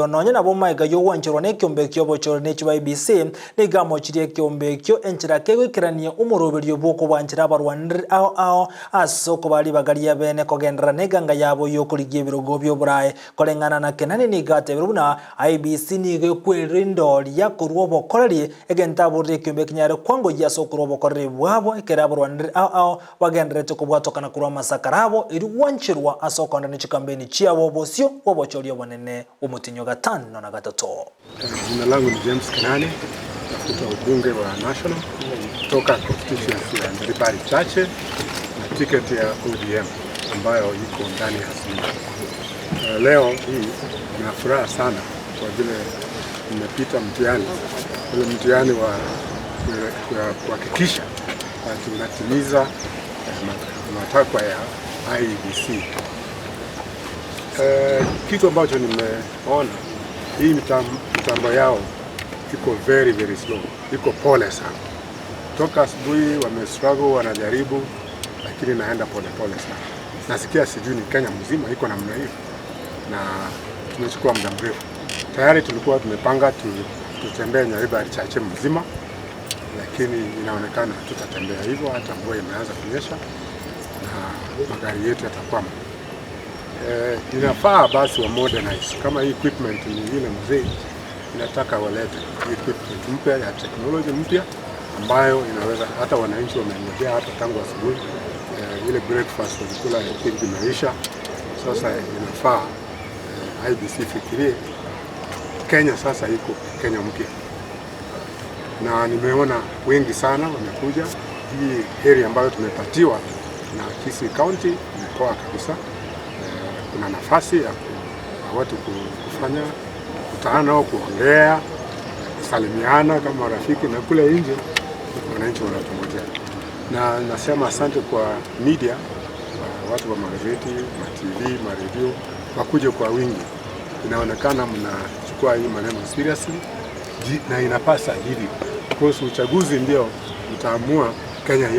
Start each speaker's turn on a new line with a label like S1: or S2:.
S1: Nonya nabo maiga yogwancherwa na ekiombe ekio obochori na echio IEBC nigo amochirie ekiombe ekio enchera kegoikerania omoroberio bwokobwanchera abarwaneri ao ao ase okobaa ribaga ria bene kogenderera na eganga yabo yokorigia ebirogo bia oborae. Koreng'ana na Kenani nigo atebire buna IEBC nigo ekwerire endoria korwa obokoreri egento aborire ekiombe ekinyare kwangoyia ase okorwa obokoreri bwabo ekere abarwaneri ao ao bagendererete kobwatokana korwa amasakara abo erio gwancherwa ase okoenda ne chikampeni chiabo bosio bwa obochori obonene bw'omotinyo 53.
S2: Jina langu ni James Kenani, tafuta ubunge wa National kutoka constituency ya Nyaribari Chache na tiketi ya ODM ambayo iko ndani ya Azimio. Leo hii nina furaha sana kwa vile nimepita mtihani, ule mtihani wa kuhakikisha tunatimiza matakwa ya IEBC. Kitu ambacho nimeona, hii mitambo yao iko very very slow, iko pole sana. Toka asubuhi wame struggle, wanajaribu, lakini naenda pole pole sana. Nasikia sijui ni Kenya mzima iko namna hiyo, na tumechukua muda mrefu. Tayari tulikuwa tumepanga tutembee Nyaribari Chache mzima, lakini inaonekana tutatembea hivyo, hata mvua imeanza kunyesha na magari yetu yatakwama. Inafaa basi wa modernize. Kama hii equipment ni ile mzee, inataka walete hii equipment mpya ya teknoloji mpya ambayo inaweza hata wananchi wamengojea hapa tangu asubuhi. Ile breakfast walikula, I think imeisha. Sasa inafaa IEBC fikirie Kenya sasa iko Kenya mpya, na nimeona wengi sana wamekuja. Hii area ambayo tumepatiwa na Kisii County ni poa kabisa. Kuna nafasi ya watu kufanya mkutano, kuongea, kusalimiana kama marafiki, na kule nje wananchi wanatungojea. Na nasema asante kwa media, watu wa magazeti, ma TV, ma radio wakuje kwa wingi. Inaonekana mnachukua hii maneno seriously na inapasa hivi, because uchaguzi ndio utaamua Kenya yetu.